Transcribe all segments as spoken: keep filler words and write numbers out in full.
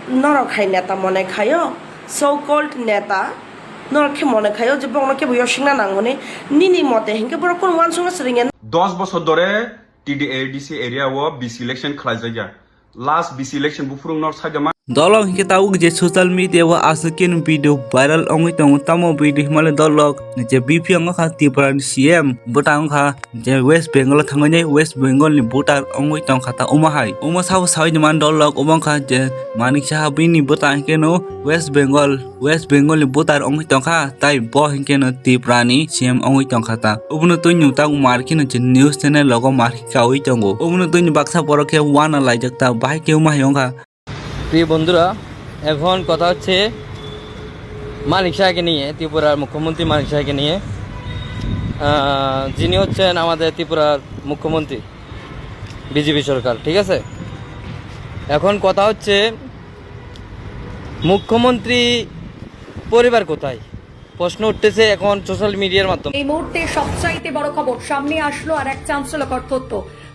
Norok hai neta mone khaio, so called neta, norok khe mone khaio je borokno kebo yosingna nango hwnwi, nini mote hinkhe borok kunu uansukna swrwngya. দশ বছর ধরে টিডিএডিসি এরিয়া ও BC election খেলা জায়গা, last BC election বুফুরুং নর সাইডে মা Dolo hinkhe tabuk je social media o aswk khe video viral wngwi tongo, tamo video himale dolok je B P wngkha Tripura ni C M, bwtang wngkha je West Bengal o thangwi nai West Bengal ni voter wngwi tongkha ta omo hai. Omo sabo saui ni man dolok omo wngkha je Manik Saha bini bwtang hinkhe no West Bengal, West Bengal ni voter wngwi tongkha, tai bo hinkhe no Tripura ni C M wngwi tongkha ta. Obono twi nwng tak mar kheno je news channel logo mar khe kaui tongo. Obono twi baksa borok khe uana laijak ta, bahai khe omo hai wngkha. প্রিয় বন্ধুরা, এখন কথা হচ্ছে মানিক শাহকে নিয়ে, ত্রিপুরার মুখ্যমন্ত্রী মানিক শাহকে নিয়ে। আহ, যিনি হচ্ছেন আমাদের ত্রিপুরার মুখ্যমন্ত্রী, বিজেপি সরকার, ঠিক আছে? এখন কথা হচ্ছে, মুখ্যমন্ত্রী পরিবার কোথায়? প্রশ্ন উঠতেছে এখন সোশ্যাল মিডিয়ার মাধ্যমে। এই মুহূর্তে সবচাইতে বড় খবর সামনে আসলো আর এক চাঞ্চল্যকর তথ্য।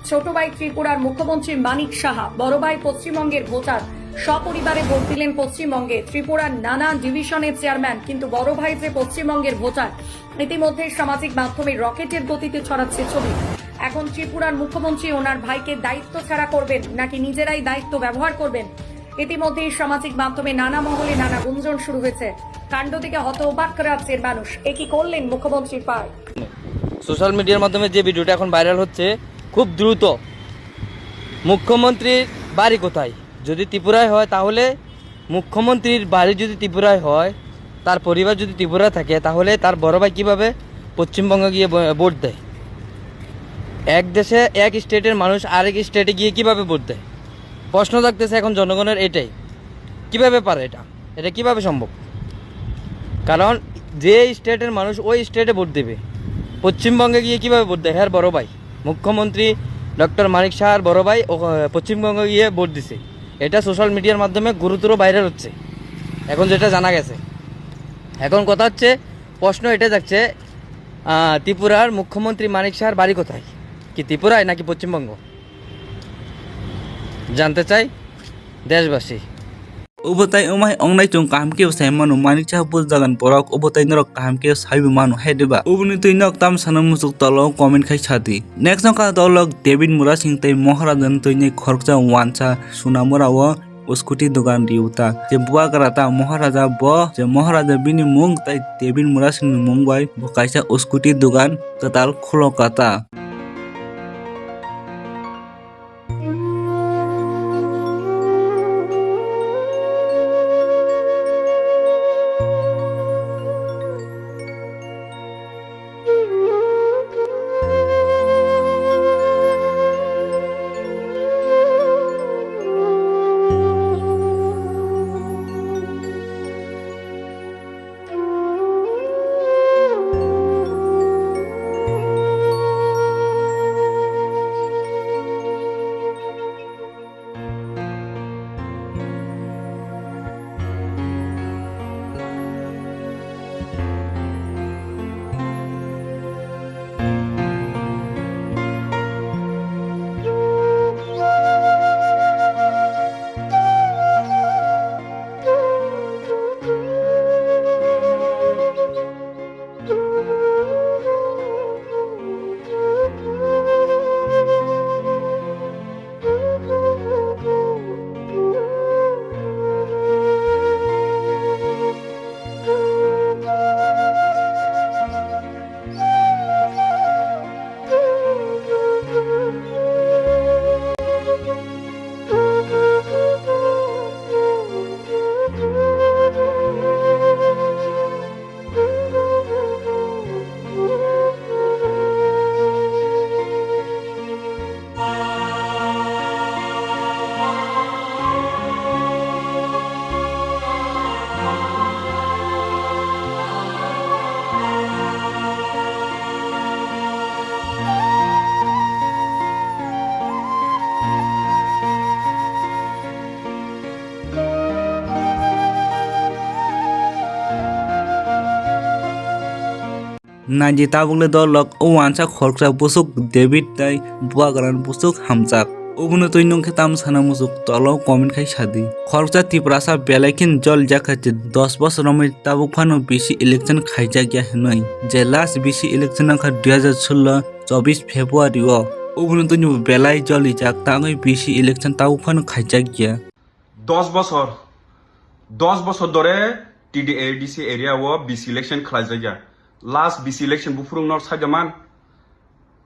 ছোট ভাই ত্রিপুরার মুখ্যমন্ত্রী মানিক সাহা, বড় ভাই পশ্চিমবঙ্গের ভোটার, সপরিবারে ভোট দিলেন পশ্চিমবঙ্গে। ত্রিপুরার নানা ডিভিশনের চেয়ারম্যান, কিন্তু বড় ভাই যে পশ্চিমবঙ্গের ভোটার। ইতিমধ্যে সামাজিক মাধ্যমে রকেটের গতিতে ছড়াচ্ছে ছবি। এখন ত্রিপুরার মুখ্যমন্ত্রী ওনার ভাইকে দায়িত্ব ছাড়া করবেন নাকি নিজেরাই দায়িত্ব ব্যবহার করবেন, ইতিমধ্যেই সামাজিক মাধ্যমে নানা মহলে নানা গুঞ্জন শুরু হয়েছে। কাণ্ড দেখে হতবাক রাজ্যের মানুষ। এ কি করলেন মুখ্যমন্ত্রীর ভাই? সোশ্যাল মিডিয়ার মাধ্যমে যে ভিডিওটা এখন ভাইরাল হচ্ছে, খুব দ্রুত মুখ্যমন্ত্রীর বাড়ি কোথায়? যদি ত্রিপুরায় হয়, তাহলে মুখ্যমন্ত্রীর বাড়ি যদি ত্রিপুরায় হয়, তার পরিবার যদি ত্রিপুরা থাকে, তাহলে তার বড় ভাই কিভাবে পশ্চিমবঙ্গে গিয়ে ব-, ভোট দেয়? এক দেশে, এক স্টেটের মানুষ আরেক স্টেটে গিয়ে কিভাবে ভোট দেয়? প্রশ্ন জাগতেছে এখন জনগণের এটাই, কিভাবে পারে এটা? এটা কিভাবে সম্ভব? কারণ যে স্টেটের মানুষ ওই স্টেটে ভোট দেবে, পশ্চিমবঙ্গে গিয়ে কিভাবে ভোট দেয়? হ্যাঁ, বড় ভাই মুখ্যমন্ত্রী ডক্টর মানিক সাহার বড় ভাই ও, পশ্চিমবঙ্গে গিয়ে ভোট দিছে। এটা সোশ্যাল মিডিয়ার মাধ্যমে গুরুতর ভাইরাল হচ্ছে, এখন যেটা জানা গেছে। এখন কথা হচ্ছে, প্রশ্ন এটা যাচ্ছে, আহ, ত্রিপুরার মুখ্যমন্ত্রী মানিক সাহার বাড়ি কোথায়? কি ত্রিপুরায় নাকি পশ্চিমবঙ্গ? জানতে চাই দেশবাসী। Obo tai wngmai wngnai chwng kaham khe sai mano, Manik Saha bo jagan borok obo tai norok kaham khe saibo mano hai diba? Oboni twi nok tam sana muchuk tolo comment khai sadi. Next wngkha dolok David Murasing tei Moharaja ni twi ni khoroksa wansa Sunamura o scooty dogan riuta. Je bubagra ta Moharaja bo, je Moharaja bini mung tai David Murasing ni mung bai bo kaisa scooty dogan kwtal khulokata. Naidi tabukle dolok o wansa khoroksa busuk David tei bubagrani busuk hamjak. Obono twi nwng khe tamo sana muchuk tolo comment khai sadi. Khoroksa Tiprasa belai khe jolijak kha je dos bosor romwi tabuk phano B C election khaijakya hwnwi. Je last B C election wngkha dui hazar solo chobbish February o. Obono twi nwng belai jolijak tangwi B C election tabuk phano khaijakya. Dos bosor, dos bosor dore T D A D C area o B C election khlaijakya. Last B C election buphurung nor sajaman.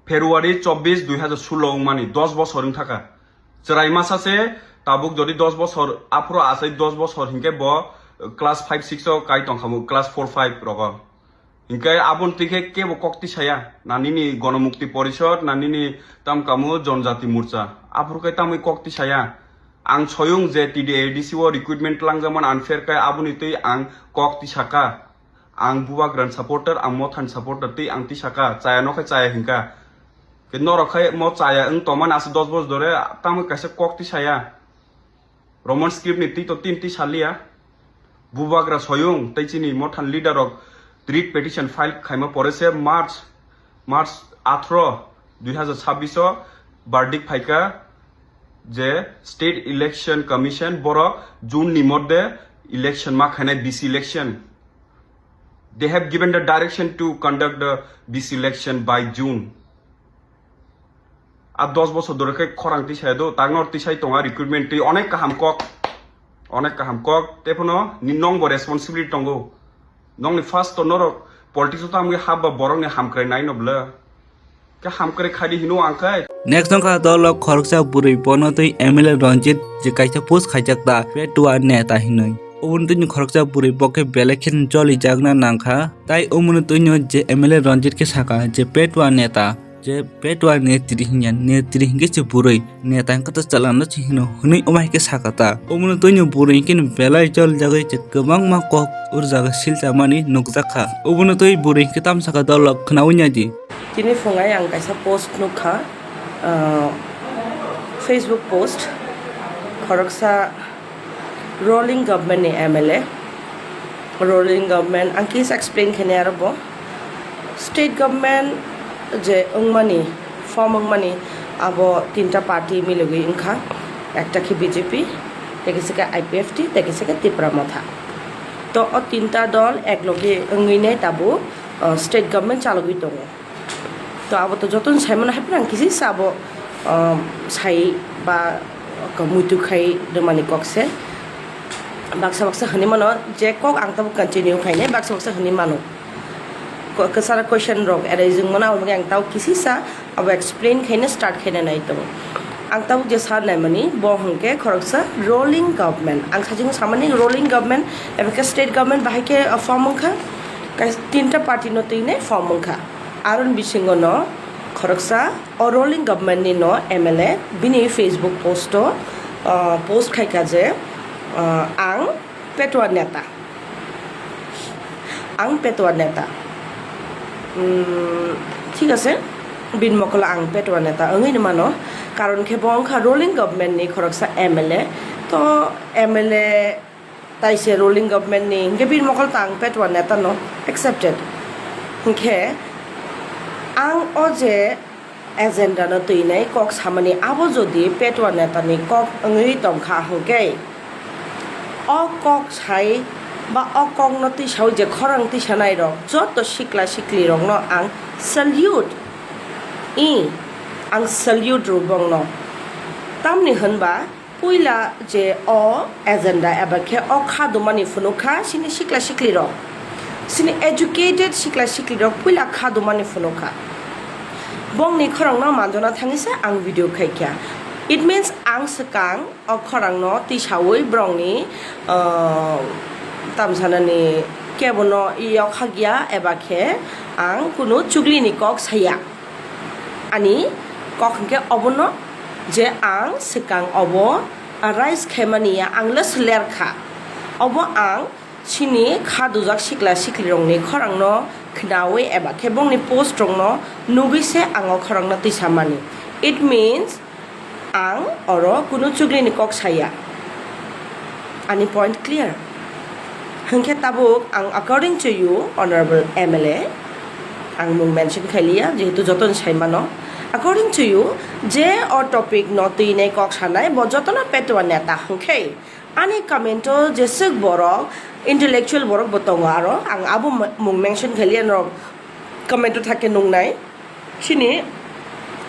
February chobbish dui hazar solo wngmani dos bosor wngthaka. Chwrai masa se tabuk jodi dos bosor aphuru achai dos bosor hinkhe bo class five six o kai tongkhamu, class four five rogo. Hinkhe aboni twi khe kebo kok tisaya, na nini Gonomukti Porishod, na nini tamkamu Jonjati Morcha. Aphuru khe tamwi kok tisaya. Ang soyung je T D A D C o recruitment langjakmani unfair khe aboni twi ang kok tisaka. Ang Bubagrani supporter, ang Mothani supporter, tei ang tisaka, chaya no khe chaya hinka. Khe norok khe mo chaya wng tongmani aswk dos bosor dore, tamo kaisa kok tisaya. Roman script ni twi to tin tisaliya. Bubagra soyung tei chini Mothani leader rok writ petition file khaima pore se March, March athro, dui hazar chabbish o verdict phaika je State Election Commission borok June ni modde election ma khainai, B C election. They have given the direction to conduct the B C election by June. A dos bosor dore khe khorang tisai do, tang nor tisai tonga recruitment twi onek kaham kok, onek kaham kok, tei phano ni nong bo responsibility tongo. Nongni first to norok politics o tamwi hap ba borokni hamkrai nai no bwle. Khe hamkrai khadi hino ang khe. Next wngkha dolo khoroksa bwrwi bono twi M L A Ranjit je kaisa post khaijak ta Petua neta hinwi. Oboni twi khoroksa bwrwi bo khe belai khe jolijakna nangkha. Tai omono twi je M L A Ranjit khe saka je Petua neta. Je Petua netri hinya, netri hinkhe se bwrwi, neta hinkhe to chalano se hino, hwnwi omo hai khe saka ta. Omono twi bwrwi hinkhe belai jolijagwi je kwbangma kok urjaga silchamani nukjakha. Obono twi bwrwi hinkhe tamo saka dolo khnaui naidi. Tini phungai ang kaisa post nukha, ah, Facebook post, khoroksa Rolling government ni M L A, rolling government, ang kisa explain khainai aro bo. State government je wngmani, form wngmani, abo tinta party milogwi wngkha, ekta khe B J P, tei kisa khe I P F T, tei kisa khe Tipra Motha. To o tinta dol eklogi wngwi nai tabuk, uh, state government chalogwi tongo. To abo to jotono sai mano, haphano ang kisi sa abo, um, sai ba muitu khai rwmani kok se. Baksa baksa hwnwi mano je kok ang tabuk continue khainai, baksa baksa hwnwi mano. Ko-, kwchara question rok arising mano, abo bagwi ang tabuk kisi sa abo explain khaina start khaina nai tongo. Ang tabuk je sa naimani bo hwnkhe khoroksa rolling government. Ang sajingo samani rolling government, eba khe state government bahai khe, uh, form wngkha, kais-, tinta party no twi nai form wngkha. Aron bisingo no khoroksa o rolling government ni no M L A bini Facebook post o, ah, post khaikha je, ah, ang Petua neta. Ang Petua neta. Hmm, thik ase, bini mokolo ang Petua neta wngwi no mano. Karon khe bo wngkha rolling government ni khoroksa M L A. To M L A tai se ruling government ni, hingke bini mokol tang Petua neta no accepted. Hingke ang o je agenda no twi nai kok samani, abo jodi Petua neta ni kok wngwi tongkha hingke, o kok sai ba o kok no twi saui je khorang twi sanai rok joto sikla sikli rok no ang salute. I, ang salute rw bongno. Tamni hwnba, puila je o agenda eba khe o kha dumani phunukha, sini sikla siklirok, sini educated sikla siklirok puila kha dumani phunukha. Bongni khorangno manjona thangwi se ang video khaikha. It means ang swkang o khorangno tisaui borokni, ah, tamsanani kebono yokha giya eba khe ang kunu chuglini kok saya. Ani kok hwnkhe obono je ang swkang obo rise khaimani ya, ang le sler kha. Obo ang chini kha dujak sikla siklirokni khorangno khnaui eba khe bongni post rokno nugui se ang o khorangno tisamani. It means ang oro kunu chuglini kok saya. Ani point clear. Hwnkhe tabuk ang according to you, Honorable M L A, ang mung mention khailiya, jehetu jotoni sai mano, According to you, je o topic no twi nai kok sanai, bo jotono petua neta hwnkhe. Ani comment o jeswk borok, intellectual borok bo tongo aro, ang abo mung mention khailiya norok comment o thake nungnai. Chini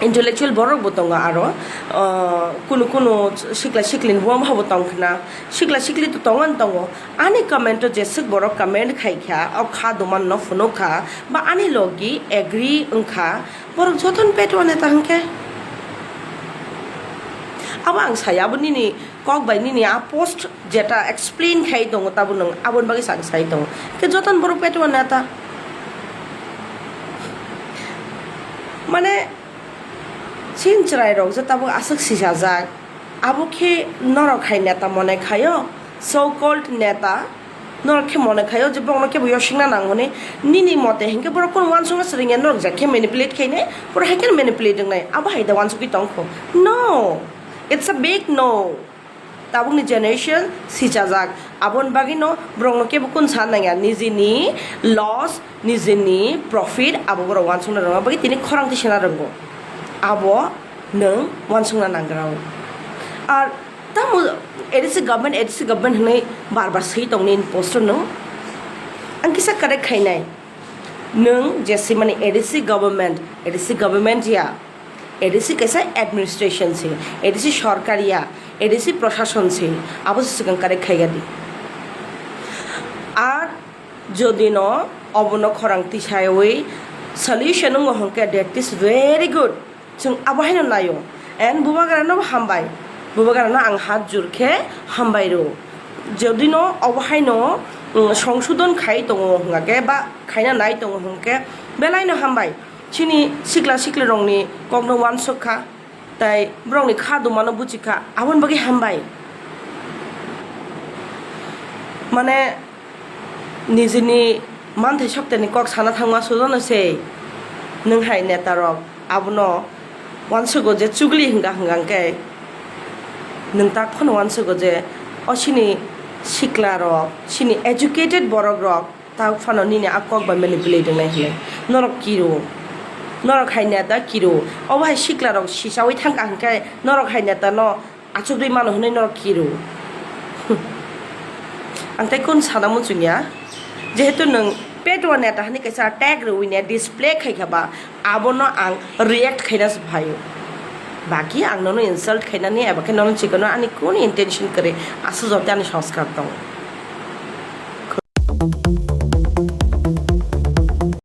intellectual borok bo tongo aro, ah, kunu kunu sikla sikli ni buma bo tong khna, sikla sikli to tongo no tongo. Ani comment o jeswk borok comment khai kha, o kha duman no phunuk kha, ba ani logi agree wng kha, borok jotono petua neta hwnkhe. Abo ang saya, abo nini kok bai nini a post jeta explain khai tongo, tabuk nwng aboni bagwi sa-, sai tongo. Khe jotono borok petua neta. Mane, chin chwrai rok je tabuk aswk sisajak, abo khe norok hai neta mone khaio, so called neta, norok khe mone khaio je borokno kebo yosingna nang hwnwi, nini mote hinkhe borok kunu uansukna swrwngya, norok je khe manipulate khainai, borok hai kheno manipulate wngnai, abo hai da uansukwi tong kho. No, it's a big no. Tabukni generation sichajak, aboni bagwino borokno kebo kun san nangya, nijini loss, nijini profit abo borok uansukna rwngma bagwi tini khorang tisana rwngo, abo nwng uansukna nangrao. Ar tamo A D C government, A D C government hwnwi bar bar swi tongni post-o nwng, ang kisa correct khainai, nwng je swimani A D C government, A D C government ya, A D C kaisa administration se, A D C sorkar ya, A D C prashason se, abo se swkang correct khaiya di. Ar jodi no obono khorang tisaiwi solution wngo hwnkhe, that is very good. Chwng abo haino naio. And bubagrano bo hambai. Bubagrano ang hat jur khe hambai rw. Jodi no obo haino, mm, songsodon khai tongo hwnkhe ba khaina nai tongo hwnkhe, belaino hambai. Chini sikla siklirokni kokno uansuk kha, tai borokni kha dumano buchi kha, aboni bagwi hambai. Mane, nijini manthai sokteni kok sana thangma sujono se, nwng hai netarok abono uansugo je chugli hwnka hwnka hwnkhe, nwng tak phano uansugo je o chini siklarok, chini educated borokrok, tak phano nini a kok bai manipulate wngnai hwnwi. Norok kiro. Norok hai neta kiro. Obo hai siklarok sisaui thangkha hwnkhe norok hai neta no achugwi mano hwnwi norok kiro. Ang tei kun sana muchungya. Jehetu nwng petua neta hwnwi kaisa tag rwui ne display khai kha ba, abono ang react khaina se phaio. Baki ang nono insult khainani eba khe nono chikano ani kun intention kwrwi, aswk joto ani sanskar tongo.